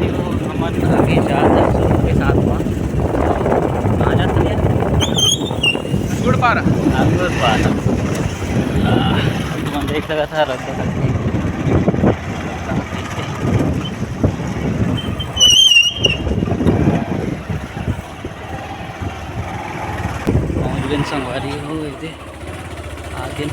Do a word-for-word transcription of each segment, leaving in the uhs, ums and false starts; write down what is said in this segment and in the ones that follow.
हमन अभी जात हन सुरु के साथ म। कहाँ जात हन यार? गुड़पारा। हाँ, गुड़पारा। आ, तुमन देख सकत हव, रद्दा करके। पहुँच गेन संगवारी हो, एदे आ गेन।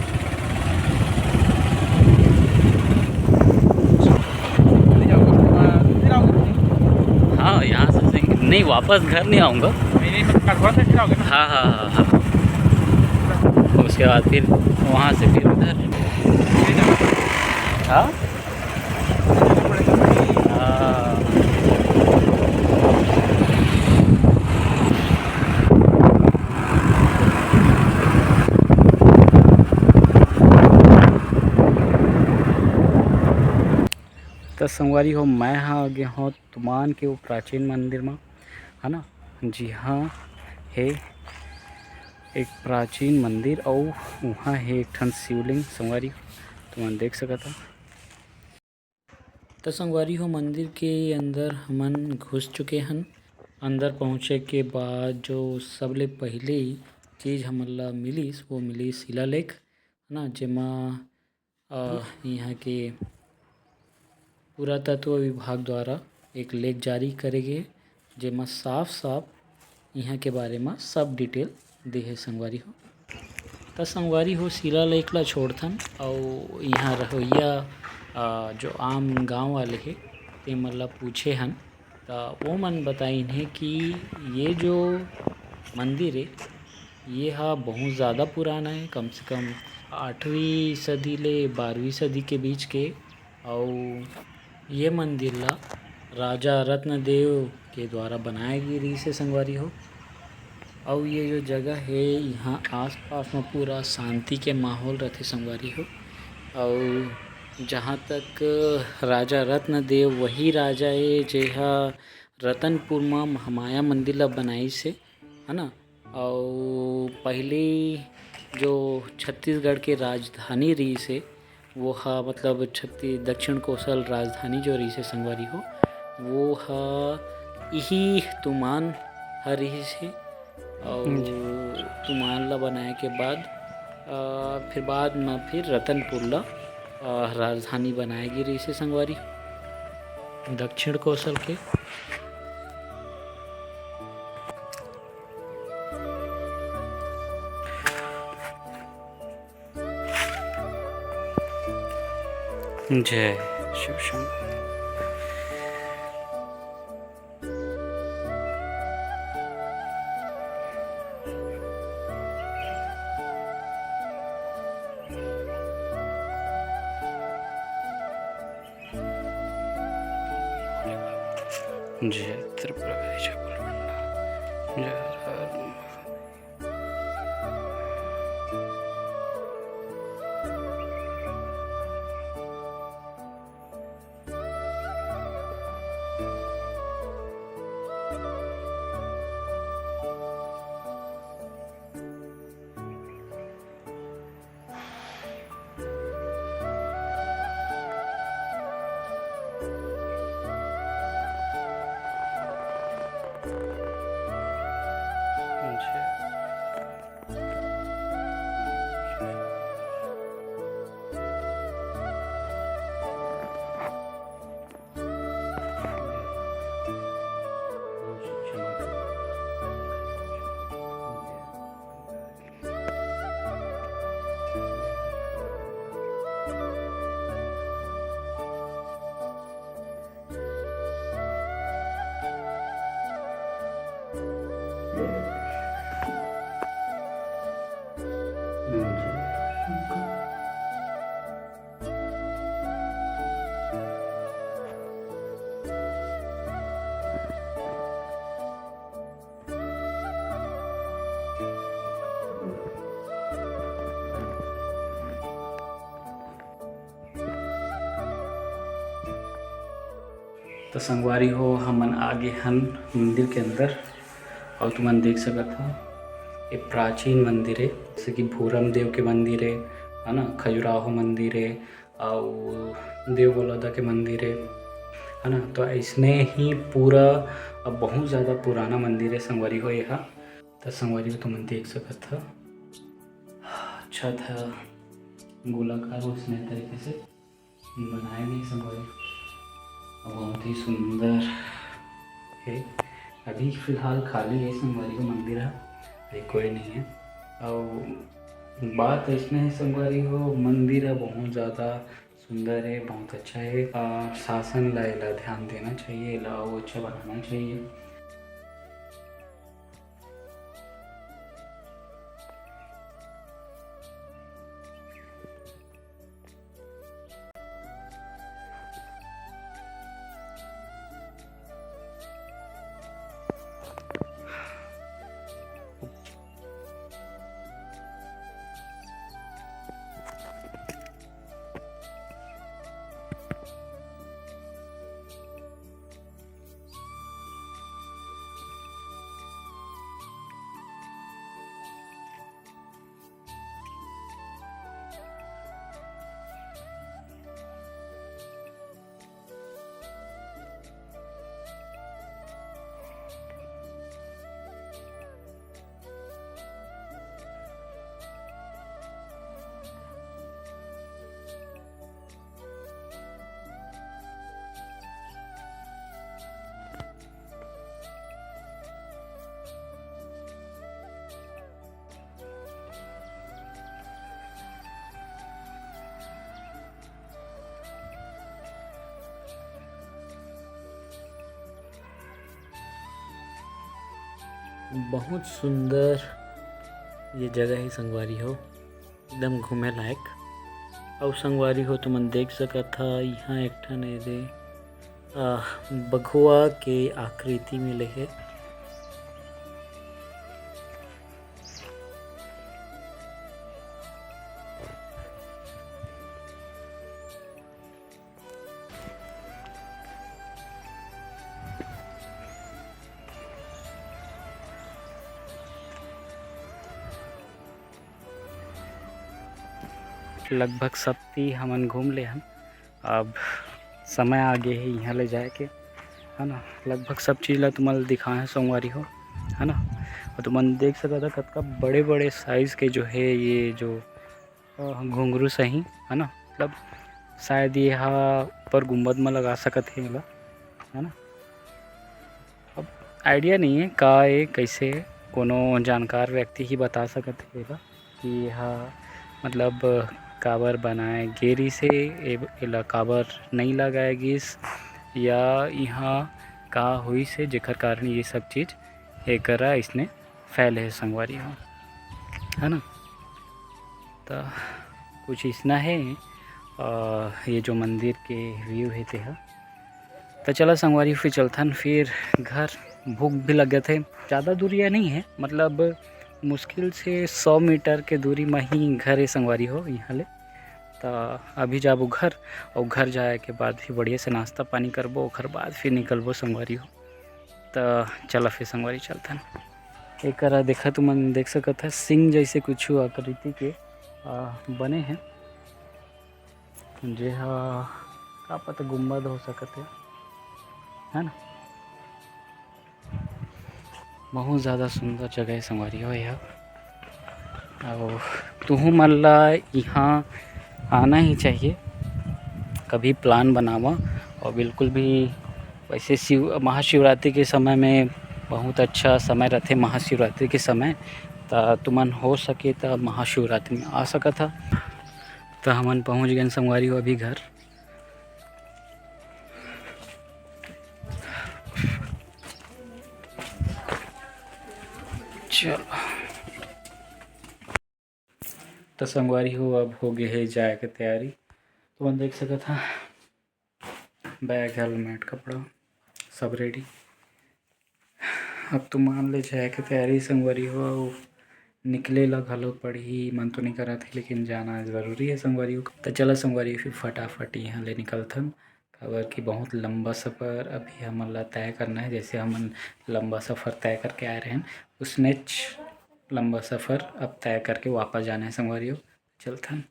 हाँ, यहाँ से नहीं, नहीं, वापस घर नहीं आऊँगा। नहीं, नहीं, मतलब कटघोरा से फिर आओगे ना? हाँ, हाँ, हाँ, हाँ। उसके बाद फिर वहाँ से फिर उधर। हाँ? हाँ। त संगवारी हो, मैं ह आगे हों तुमान के वो प्राचीन मंदिर म, है ना? जी हाँ, हे एक प्राचीन मंदिर, अउ उहाँ हे एक ठन शिवलिंग संगवारी, तुमन देख सकत हव। त संगवारी हो, मंदिर के अंदर हमन घुस चुके हन। अंदर पहुँचे के बाद जो सबले पहिले चीज हमन ला मिलिस, वो मिलिस शिलालेख, है ना, जेमा, अ, इहाँ के पुरातत्व विभाग द्वारा एक लेख जारी करे गे, जेमा साफ-साफ इहाँ के बारे म सब detail दे हे संगवारी हो। त संगवारी हो, शिलालेख ला छोड़थन, अउ इहाँ रहोइया, अ, जो आम गाँव वाले हे, ते मन ला पूछे हन, त वो मन बताइन हे कि ये जो मंदिर हे, ये ह बहुत ज़्यादा पुराना हे, कम से कम आठवीं सदी ले बारहवीं सदी के बीच के। अउ ये मंदिर ला राजा रत्नदेव के द्वारा बनाए गे रिहिस हे संगवारी हो। अउ ये जो जगह हे, इहाँ आसपास म पूरा शांति के माहौल रथे संगवारी हो। अउ जहाँ तक राजा रत्नदेव, वही राजा ए जेहा रतनपुर म महामाया मंदिर ला बनाइस हे, है ना? अउ पहली जो छत्तीसगढ़ के राजधानी रहिस हे, वो ह, मतलब, छत्ती-, दक्षिण कोसल राजधानी जो रहिस हे संगवारी हो, वो ह इही तुमान ह रहिस हे। अउ जी। तुमान ला बनाए के बाद, अ, फिर बाद म फिर रतनपुर ला, अ, राजधानी बनाए गे रहिस हे संगवारी, दक्षिण कोसल के। जय शिव शंभू। जय त्रिपुरा, जय बोल भंडारी, जय हर हर। त संगवारी हो, हमन आगे हन मंदिर के अंदर, अउ तुमन देख सकत हव, ये प्राचीन मंदिर हे, जैसे कि भूरम देव के मंदिर हे, है ना, खजुराहो मंदिर हे, अउ देव बलौदा के मंदिर हे। है ना। तो अइसने ही पूरा, अब बहुत ज़्यादा पुराना मंदिर है संगवारी हो ये हा। तो संगवारी हो, तुमन देख सकत ह, छत ह गोलाकार, उसने तरीके से बनाए गए संगवारी, अउ बहुत ही सुंदर है। अभी फिलहाल खाली है संगवारी हो मंदिर ह, अभी कोई नहीं है। अउ बात अइसने है संगवारी हो, मंदिर ह बहुत ज़्यादा सुंदर है, बहुत अच्छा है। आ, शासन ला एला ध्यान देना चाहिए, एला अउ अच्छा बनाना चाहिए। बहुत सुंदर ये जगह है संगवारी हो, एकदम घूमे लायक। अउ संगवारी हो, तुमन देख सकत ह, इहाँ एक ठन एदे, आ, बघवा के आकृति मिले हे। लगभग सब ती हमन घूम ले हन। अब समय आ गे हे इहाँ ले जाए के, है ना। लगभग सब चीज़ ला तुमन ल दिखाए हन संगवारी हो, है ना। और तुमन देख सकत ह कतका बड़े-बड़े size के जो हे ये जो, अ, घुंघरू सही, है ना। मतलब शायद ये हा ऊपर गुम्बद म लगा सकत हे एला, है ना। अब idea नहीं है का ये कैसे, कोनो जानकार व्यक्ति ही बता सकत हे एला कि ये हा मतलब काबर बनाए गे रिहिस हे, ए-, एला काबर नहीं लगाए गिस या इहाँ का होइस हे जेकर कारण ये सब चीज़ एकरा इसने फैले हे संगवारी हो, है ना। त कुछ इसना हे, अ, ये जो मंदिर के view हे तेहा। त चला संगवारी, फिर चलथन फिर घर, भूख भी लगत हे। ज़्यादा दूरिया नहीं है, मतलब मुश्किल से सौ मीटर के दूरी म ही घर हे संगवारी हो इहाँ ले। त अभी जाबो घर, और घर जाए के बाद फिर बढ़िया से नाश्ता पानी करबो, ओकर बाद फिर निकलबो संगवारी हो। त चला फिर संगवारी चलथन। एकरा देखा तुमन देख सकत ह, सिंह जैसे कुछ आकृति के, आ, बने हे, जे हा का पता गुम्बद हो सकत हे, है ना। बहुत ज़्यादा सुंदर जगह हे संगवारी हो ये। अउ तुहू मन ला इहाँ आना ही चाहिए, कभी plan बनावा। और बिल्कुल भी वैसे शिव, महाशिवरात्रि के समय में बहुत अच्छा समय रहथे महाशिवरात्रि के समय, त तुमन हो सके त महाशिवरात्रि में आ सकत ह। त हमन पहुँच गए संगवारी हो अभी घर। चलो, त संगवारी हो, अब हो गे हे जाए के तैयारी। तुमन देख सकत ह, bag, helmet, कपड़ा सब ready। अब तुमन ले जाए के तैयारी संगवारी हो, अउ निकले ला घलो पड़ही। मन तो नहीं करत हे, लेकिन जाना जरूरी हे संगवारी हो। त चला संगवारी, फिर फटाफट यहाँ ले निकलथन, काबर कि बहुत लंबा सफर अभी हमन ला तय करना हे। जैसे हमन लंबा सफर तय करके आए रहेन, उसनेच लंबा सफर अब तय करके वापस जाना हे संगवारी हो। चलथन।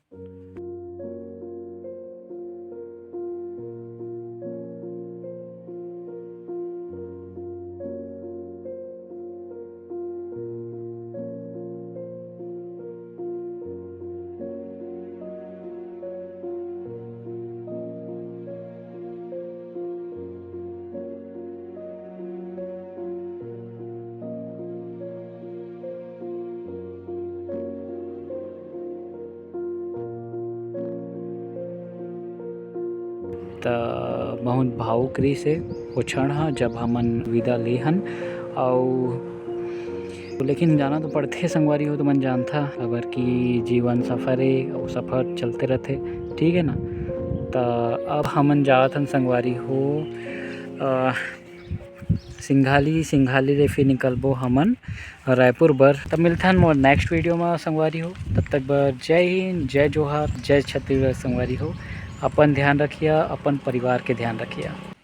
त बहुत भावुक रहिस हे वो क्षण ह, जब हमन विदा ले हन। अउ लेकिन जाना तो पड़थे संगवारी हो, तुमन जानथा, काबर कि जीवन सफर ए, अउ सफर चलते रहिथे, ठीक है ना। त अब हमन जात हन संगवारी हो, अ, सिंघाली, सिंघाली ले फिर निकलबो हमन रायपुर बर। तब मिलथन मोर next video में संगवारी हो, तब तक बर जय हिंद, जय जोहार, जय छत्तीसगढ़ संगवारी हो। अपन ध्यान रखिया, अपन परिवार के ध्यान रखिया।